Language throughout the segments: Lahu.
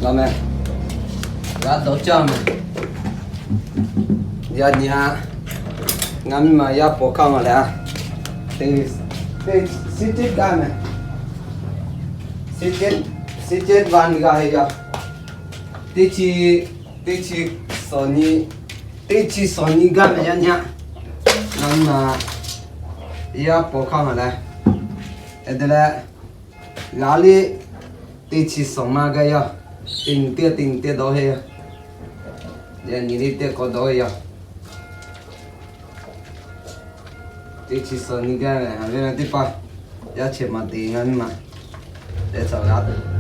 Laˬ mehˍ, g'a dawˇ caˇ mehˍ. Yaꞈ nyi a, ngaˬ miˇ ma yaˇ paw hk'aˇ ma leh a, teˇ, teˇ, siˉ ceˉ gaˇ mehˍ. Siˉ ceˉ, siˉ ceˉ van g'a heˆ yaˇ. Teˇ chi, teˇ chi suhˍ nyi, teˇ chi suhˍ nyi gaˇ mehˍ yaꞈ nyi a. Ngaˬ miˇ ma yaˇ paw hk'aˇ ma leh, hk'e te leh, g'a liˇ teˇ chi suhˍ ma gaˇ yaˇ. Teˇ nyi teˇ, teˇ nyi teˇ dawˇ heˆ yaˇ. Yaꞈ nyi liˇ teˇ k'awꞈ dawˇ heˆ yaˇ. Teˇ chi suhˍ nyi gaˇ leh, haꞈ ve na teˇ hpaˍ yaˇ chehˇ ma te ngaˬ miˇ ma. Teˇ chi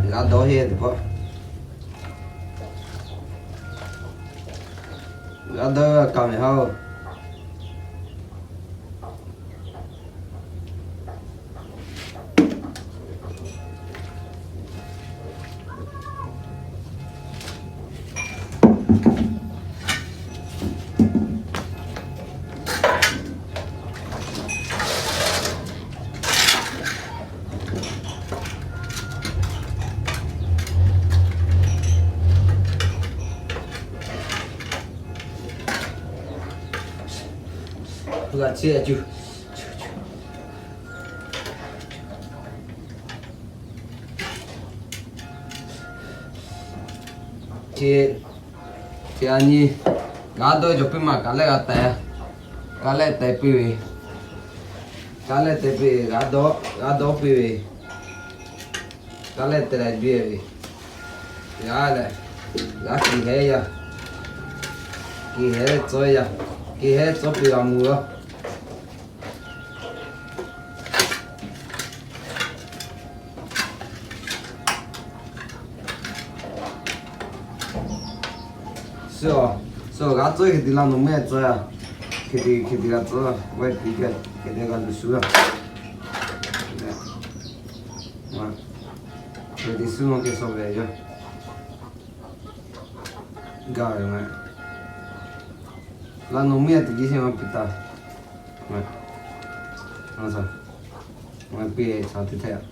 g'a dawˇ heˆ teˇ hpaˍ. G'a dawˇ kaꞈ mehˍ haˉ oˬ. G'a chi a cuˬ. Chi, chi a nyi, g'a dawˇ cawˬ piˇ ma kaꞈ lehˆ g'a taiˍ, kaꞈ lehˆ taiˍ piˇ ve, kaꞈ lehˆ taiˍ piˇ ve, g'a dawˇ, g'a dawˇ piˇ ve, kaꞈ lehˆ taiˍ leh biˇ ve, g'a leh, g'a kiˬ hehˉ yaˇ, kiˬ hehˉ tcuhˉ yaˇ, kiˬ hehˉ tcuhˉ piˇ g'a mvuh laˇ. Suh, suh g'a tcuhˉ hk'e te laˇ nawˬ mehˆ tcuhˉ a, hk'e te, hk'e te g'a tcuhˉ, waiˇ piˇ hk'e, hk'e te g'a luˬ shuˍ a. Hk'e te suh nawˬ hk'e suh ve yaˇ. Gaˬ ve ma. Laˇ nawˬ mehˆ teˇ geh shehˆ ma piˇ taˍ. Ma, ma piˇ e chaw teˇ htaˇ.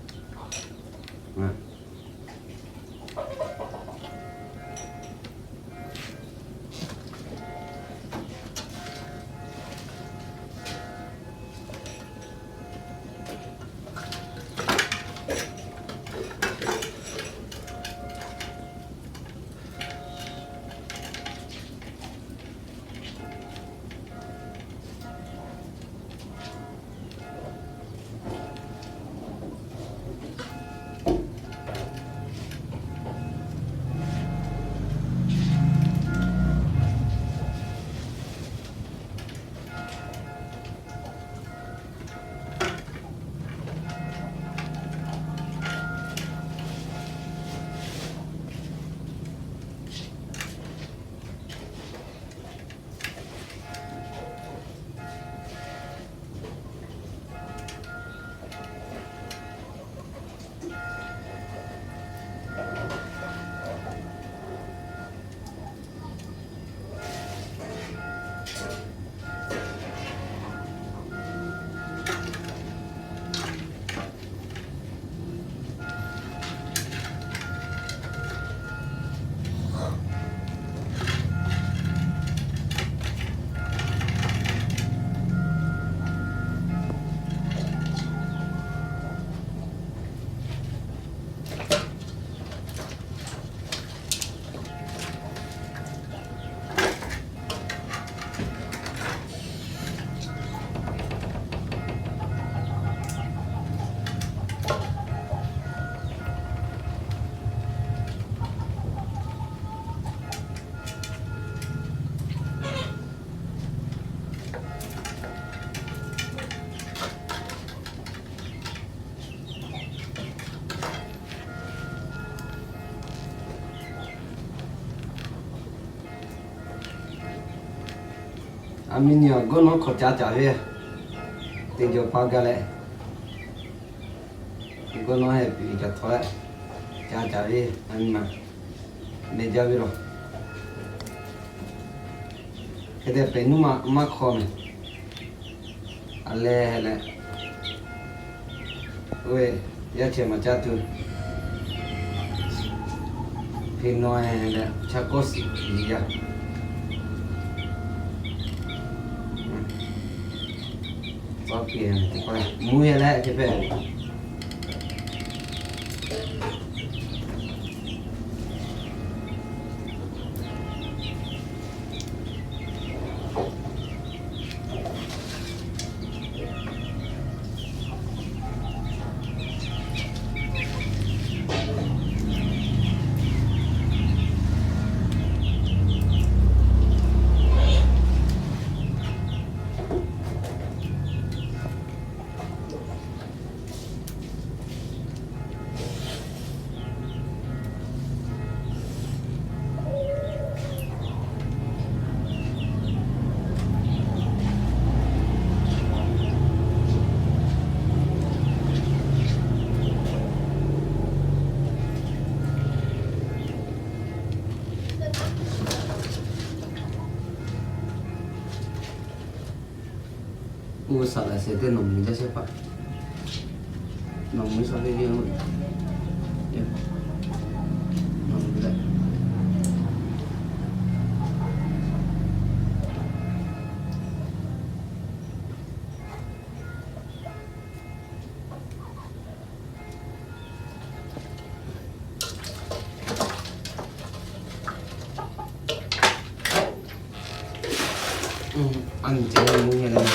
A mi nyi a gawˇ nawˉ hk'awꞈ ca caˍ ve, te jawˬ pa gaˇ leh, gawˇ nawˉ heh piˍ caˍ htawˇ leh, ca caˍ ve a mi ma, meh jaˇ ve laˬ. Hk'e te pehˬ nuˇ ma maˇ hk'aw mehˍ. A leh heh leh, oˇ ve yaˇ chehˇ ma caˇ tuˬ. Hk'e naw-e leh chaw kawˆ shiˍ yaˇ. Mvuhˇ yaˇ leh hk'e pehˇ. Uˇ saˍ laˍ shehˍ teˇ nawˬ mui jaˇ shehˍ hpaˇ. Nawˬ mui shaw teˇ viˇ nawˬ mui leh.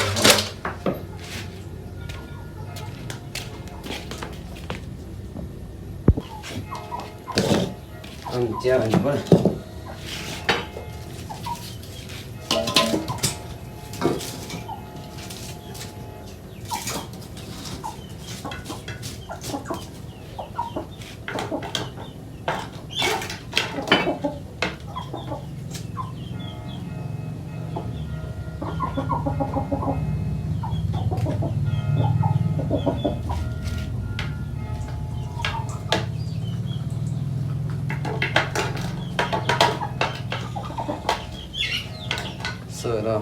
Suh lo.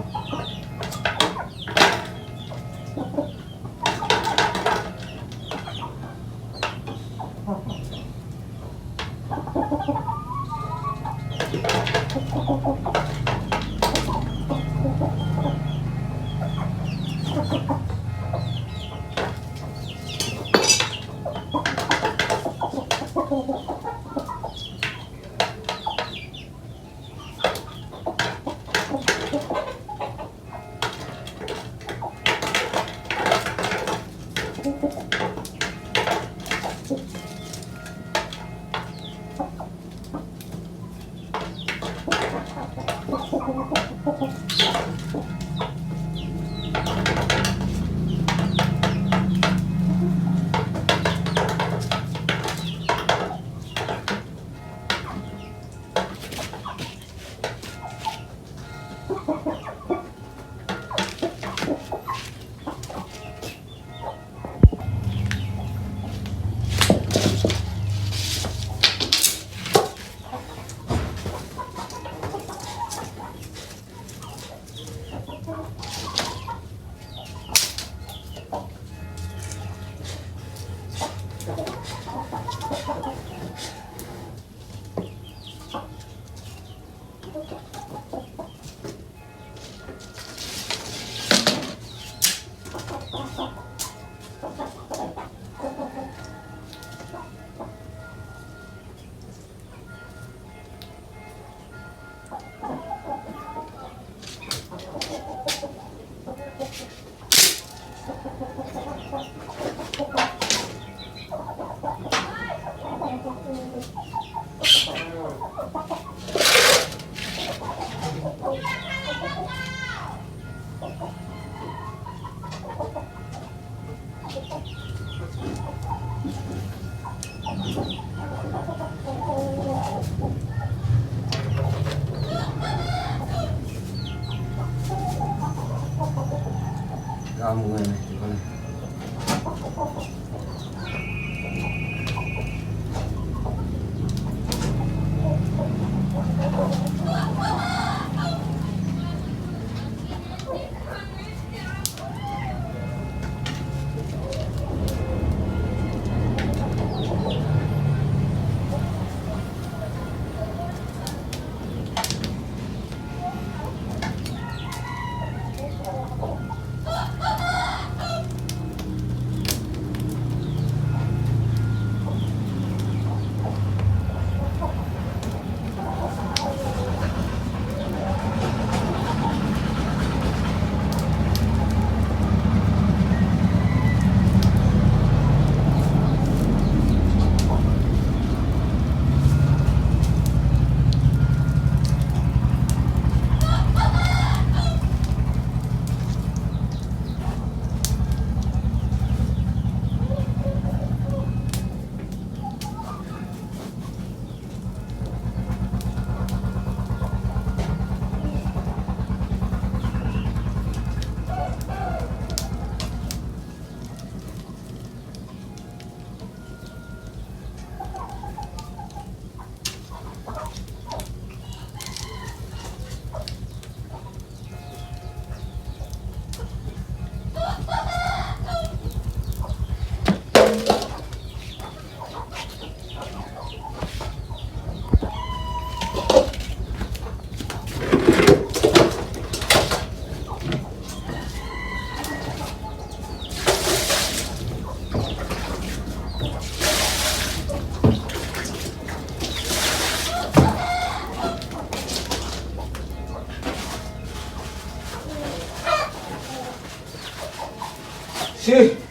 Aˉ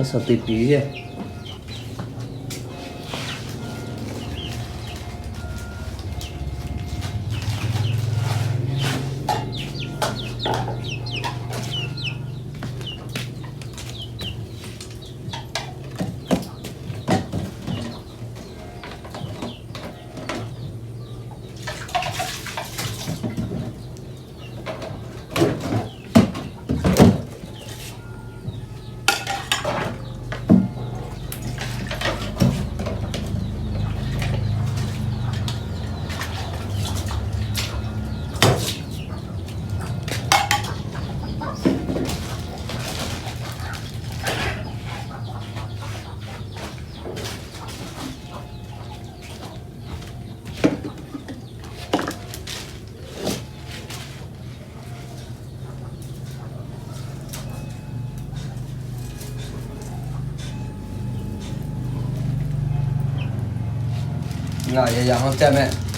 shaˍ te piˍ ve. Ngaˬ yaꞈ yaꞈ maˇ caˇ mehˆ.